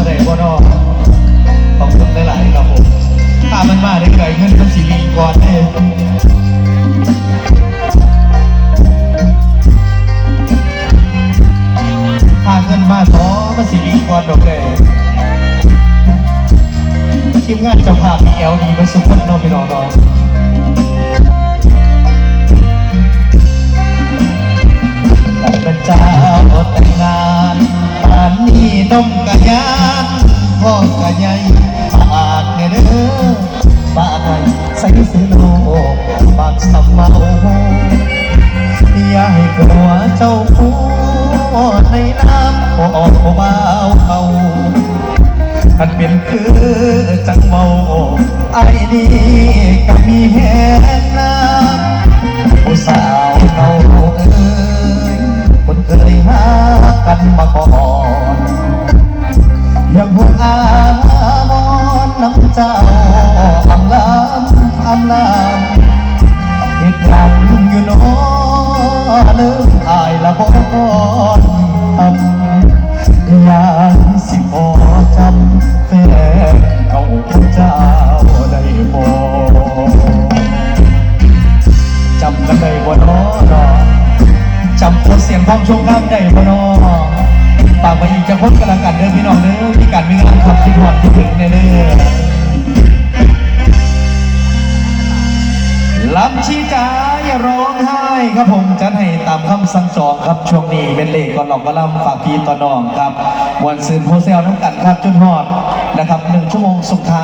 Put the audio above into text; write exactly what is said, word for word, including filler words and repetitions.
ได้บ่เนาะ ขอบคุณหลายๆครับผม ถ้ามันมาได้ไกลเงินมันสิรีก่อนเด้ ถ้าเงินมาต่อมันสิรีก่อนดอกเด้ ทีมงานเจ้าภาพมีแอลดีมาสุกคนเนาะพี่น้องเนาะ เป็นเจ้าแต่งงาน ป่านนี้น้องกะยานพ่อกะใหญ่ ฝากแน่เด้อ ฝากให้ใส่ซื้อโลก ฝากสำเมา อย่าให้ผัวเจ้าผัวในน้ำขอบ่าวเขา คันเป็นคือจังเมา ไอ้นี่ก็มีแฮงน้ำ ผู้สาวเก่าเอ้ย คนเคยหากันมาก่อน ยังคงอาวรณ์น้ำเจ้าอำลำอำลำ เฮ็ดหยังอยู่น้อลืมอายละบ่ก่อนทำ ยามสิพอจำแฟนเก่าผู้เจ้าได้บ่ จำกันได้บ่น้อเนาะ จำโพสเสียงพร้อมช่วงล่างได้บ่น้อ ฝากไปอีกจะคนกันละกันเด้อพี่น้องเด้อ มีการมีงานคำที่หอดที่ถึงแน่เด้อ ลำชีจ๋าอย่าร้องไห้ครับผม จัดให้ตามคำสั่งสองครับ ช่วงนี้เป็นเลขก่อนหลอกก็ล่ำฝากพี่ต่อน้องครับ มวนซืนโฮเซลน้ำกันครับ จุดฮอดนะครับ หนึ่งชั่วโมงสุดท้าย